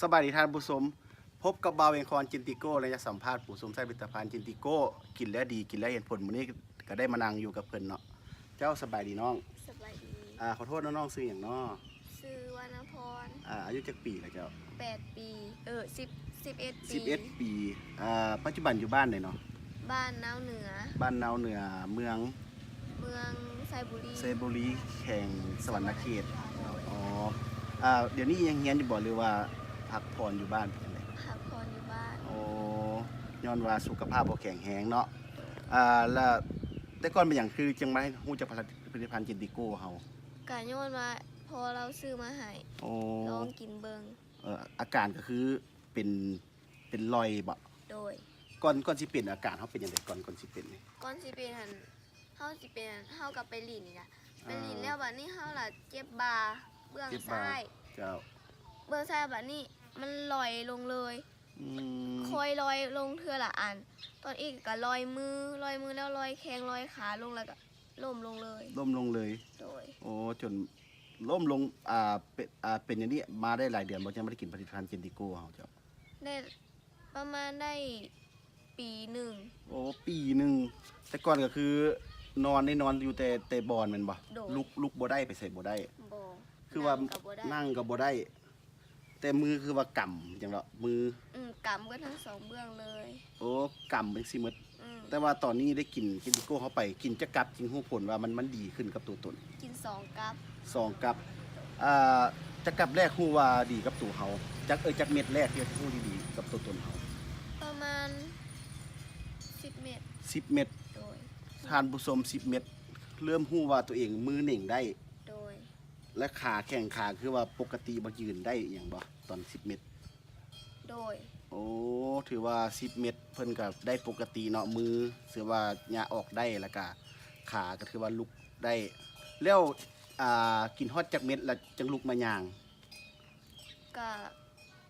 ສະບາຍດີທ່ານຜູ້ຊົມ, ພົບກັບບ່າວເວງຄອນ ເຈນຕິໂກ້ ແລະ ຢາກສຳພາດຜູ້ຊົມໃຊ້ຜະລິດຕະພັນ ເຈນຕິໂກ້ ກິນແລ້ວດີ ກິນແລ້ວເຫັນຜົນ. ມື້ນີ້ກໍໄດ້ມານັ່ງຢູ່ກັບເພິ່ນເນາະ. ເຈົ້າ ສະບາຍດີນ້ອງ. ສະບາຍດີ. ອາ ຂໍໂທດເນາະ ນ້ອງຊື່ຫຍັງເນາະ? ຊື່ວານະພອນ. ອາ ອາຍຸຈັກປີລະເຈົ້າ? ແປດປີ ເອີ ສິບ ສິບເອັດປີ. ສິບເອັດປີ. ອາ ປັດຈຸບັນຢູ່ບ້ານໃດເນາະ? ບ້ານນາວເໜືອ. ບ້ານນາວເໜືອ ເມືອງ? ເມືອງໄຊບູລີ. ໄຊບູລີ ແຂວງສະຫວັນນະເຂດ. ໂດຍ. ອໍ ອາ ດຽວນີ້ຍັງຮຽນຢູ່ບໍ່ ຫຼືວ່າພັກຜ່ອນຢູ່ບ້ານ ເປັນຈັ່ງໃດ? ພັກຜ່ອນຢູ່ບ້ານ. ໂອ້ ຍ້ອນວ່າສຸຂະພາບບໍ່ແຂງແຮງເນາະ. ອາ ລະແຕ່ກ່ອນເປັນຫຍັງຄືຈັ່ງມາຮູ້ຈັກຜະລິດຕະພັນ ເຈນຕິໂກ້ເຮົາ? ກະຍ້ອນວ່າພໍ່ລາວຊື້ມາໃຫ້. ໂອ້ ລອງກິນເບິ່ງ. ເອີ ອາການກໍຄືເປັນ ເປັນລອຍບໍ? ໂດຍ. ກ່ອນ ກ່ອນຊິເປັນອາການເຮົາເປັນຈັ່ງໃດ? ກ່ອນ ກ່ອນຊິເປັນນີ້ ກ່ອນຊິເປັນຫັ້ນ ເຮົາຊິເປັນ ເຮົາກໍໄປຫຼິ້ນນີ້ລະ ໄປຫຼິ້ນ ອາ ແລ້ວບາດນີ້ເຮົາລະເຈັບບ່າເບື້ອງຊ້າຍ. ເຈົ້າ. ເບື້ອງຊ້າຍ ບາດນີ້ມັນລອຍລົງເລີຍ. ອືມ ຄ່ອຍລອຍລົງເທື່ອລະອັນ. ຕອນອີກກໍລອຍມື ລອຍມືແລ້ວລອຍແຂ້ງ ລອຍຂາລົງ ແລ້ວກໍລົ້ມລົງເລີຍ. ລົ້ມລົງເລີຍ. ໂດຍ. ໂອ້ ຈົນລົ້ມລົງ. ອາ ເປັນ ອາ ເປັນຢ່າງນີ້ມາໄດ້ຫຼາຍເດືອນບໍ່? ຈັ່ງບໍ່ໄດ້ກິນຜະລິດຕະພັນ ເຈນຕິໂກ້ ເຮົາເຈົ້າ? ໄດ້ປະມານໄດ້ປີໜຶ່ງ. ໂອ້ ປີໜຶ່ງ. ແຕ່ກ່ອນກໍຄືນອນ ໄດ້ນອນຢູ່ແຕ່ ແຕ່ບ່ອນແມ່ນບໍ່? ໂດຍ. ລຸກ ລຸກບໍ່ໄດ້ ໄປໃສບໍ່ໄດ້. ບໍ່. ຄືວ່ານັ່ງກໍບໍ່ໄດ້ ນັ່ງກໍບໍ່ໄດ້. ແຕ່ມືຄືວ່າກຳຈັ່ງເນາະ ມື ອືມ ກຳເບິດທັງສອງເບື້ອງເລີຍ. ໂອ້ ກຳເປັນຊິໝົດ. ອືມ ແຕ່ວ່າຕອນນີ້ໄດ້ກິນ ເຈນຕິໂກ້ ເຂົ້າໄປ ກິນຈັກກັບຈຶ່ງຮູ້ຜົນວ່າມັນ ມັນດີຂຶ້ນກັບຕົວຕົນ? ກິນສອງກັບ. ສອງກັບ. ອາ ຈັກກັບແລກຮູ້ວ່າດີກັບຕົວເຮົາ? ຈັກ ເອີ ຈັກເມັດແລກທີ່ຮູ້ດີກັບຕົວຕົນເຮົາ? ປະມານສິບເມັດ. ສິບເມັດ. ໂດຍ. ທ່ານຜູ້ຊົມ ສິບເມັດ ເລີ່ມຮູ້ວ່າຕົວເອງມືເໜັງໄດ້. ໂດຍ. ແລະ ຂາ ແຂ້ງຂາ ຄືວ່າປົກກະຕິບໍ່ ຢືນໄດ້ອີ່ຫຍັງບໍ່ ຕອນສິບເມັດ? ໂດຍ. ໂອ້ ຖືວ່າສິບເມັດເພິ່ນກໍໄດ້ປົກກະຕິເນາະ ມືຖືວ່າຍາອອກໄດ້ ແລ້ວກະຂາກໍຖືວ່າລຸກໄດ້. ແລ້ວ ອາ ກິນຮອດຈັກເມັດລະຈັ່ງລຸກມາຍ່າງ? ກະ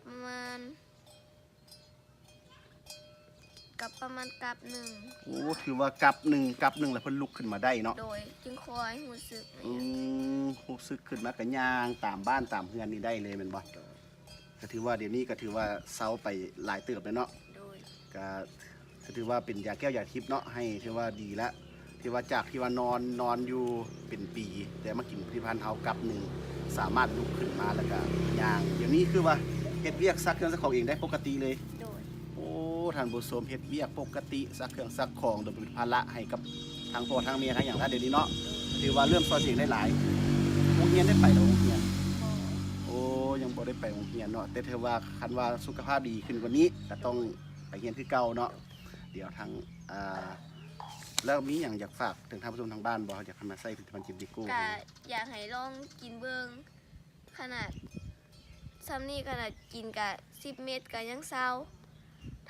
ປະມານ ກັບປະມານກັບໜຶ່ງ. ໂອ້ ຖືວ່າກັບໜຶ່ງ ກັບໜຶ່ງແລ້ວເພິ່ນລຸກຂຶ້ນມາໄດ້ເນາະ. ໂດຍ. ຈຶ່ງຄ່ອຍຮູ້ສຶກ. ອືມ ຮູ້ສຶກຂຶ້ນມາກໍຍ່າງຕາມບ້ານຕາມເຮືອນນີ້ໄດ້ເລີຍແມ່ນບໍ່? ໂດຍ. ກໍຖືວ່າດຽວນີ້ກໍຖືວ່າເຊົາໄປຫຼາຍເຕີບແລ້ວເນາະ. ໂດຍ. ກໍ ກໍຖືວ່າເປັນຢາແກ້ວຢາທິບເນາະ ໃຫ້ຖືວ່າດີລະ ທີ່ວ່າຈາກທີ່ວ່ານອນ ນອນຢູ່ເປັນປີ ແຕ່ມາກິນຜະລິດຕະພັນເຮົາກັບໜຶ່ງ ສາມາດລຸກຂຶ້ນມາ ແລ້ວກະຍ່າງ. ດຽວນີ້ຄືວ່າເຮັດວຽກຊັກເຄື່ອງຊັກຂອງເອງໄດ້ປົກກະຕິເລີຍ. ໂດຍ. ໂອ້ ທ່ານຜູ້ຊົມ ເຮັດວຽກປົກກະຕິ ຊັກເຄື່ອງຊັກຂອງ ໂດຍບໍ່ເປັນພາລະໃຫ້ກັບທາງພໍ່ທາງແມ່ທາງຫຍັງລະ ດຽວນີ້ເນາະ. ໂດຍ. ຖືວ່າເລີ່ມຊ່ອຍຕົວເອງໄດ້ຫຼາຍ. ໂຮງຮຽນໄດ້ໄປແລ້ວ ໂຮງຮຽນ? ບໍ່. ໂອ້ ຍັງບໍ່ໄດ້ໄປໂຮງຮຽນເນາະ ແຕ່ຖືວ່າຄັນວ່າສຸຂະພາບດີຂຶ້ນກວ່ານີ້ ກໍຕ້ອງ ໂດຍ ໄປຮຽນຄືເກົ່າເນາະ. ດຽວທາງ ອາ ແລ້ວມີຫຍັງຢາກຝາກເຖິງທ່ານຜູ້ຊົມທາງບ້ານບໍ່? ຢາກໃຫ້ມາໃຊ້ຜະລິດຕະພັນ ເຈນຕິໂກ້ ກໍຢາກໃຫ້ລອງກິນເບິ່ງ. ຂະໜາດຊ່ຳນີ້ ຂະໜາດກິນກະສິບເມັດກະຍັງເຊົາ.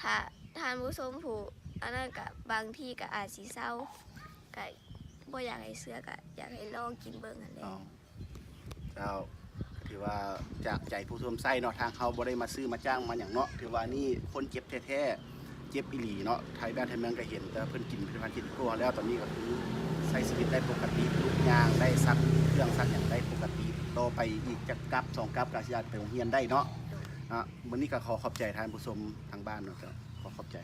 ຖ້າທ່ານຜູ້ຊົມຜູ້ອັນນັ້ນກະບາງທີກະອາດຊິເຊົາ. ກະບໍ່ຢາກໃຫ້ເຊື່ອ ກະຢາກໃຫ້ລອງກິນເບິ່ງຫັ້ນແຫຼະ. ເຈົ້າ ກໍຖືວ່າຈາກໃຈຜູ້ຊົມໃຊ້ເນາະ ທາງເຮົາບໍ່ໄດ້ມາຊື້ມາຈ້າງມາຫຍັງເນາະ ຖືວ່ານີ້ຄົນເຈັບແທ້ໆ ເຈັບອີ່ຫຼີເນາະ ໄທບ້ານໄທເມືອງກໍເຫັນ ແຕ່ເພິ່ນກິນຜະລິດຕະພັນ ເຈນຕິໂກ້ ແລ້ວຕອນນີ້ກໍຄືໃຊ້ຊີວິດໄດ້ປົກກະຕິ ລຸກຍ່າງໄດ້ ຊັກເຄື່ອງຊັກຫຍັງໄດ້ປົກກະຕິ. ຕໍ່ໄປອີກຈັກກັບສອງກັບກໍອາດໄປໂຮງຮຽນໄດ້ເນາະ. ໂດຍ. ເນາະ ມື້ນີ້ກໍຂໍຂອບໃຈທ່ານຜູ້ຊົມທາງບ້ານເນາະ ເຈົ້າ ຂໍຂອບໃຈ.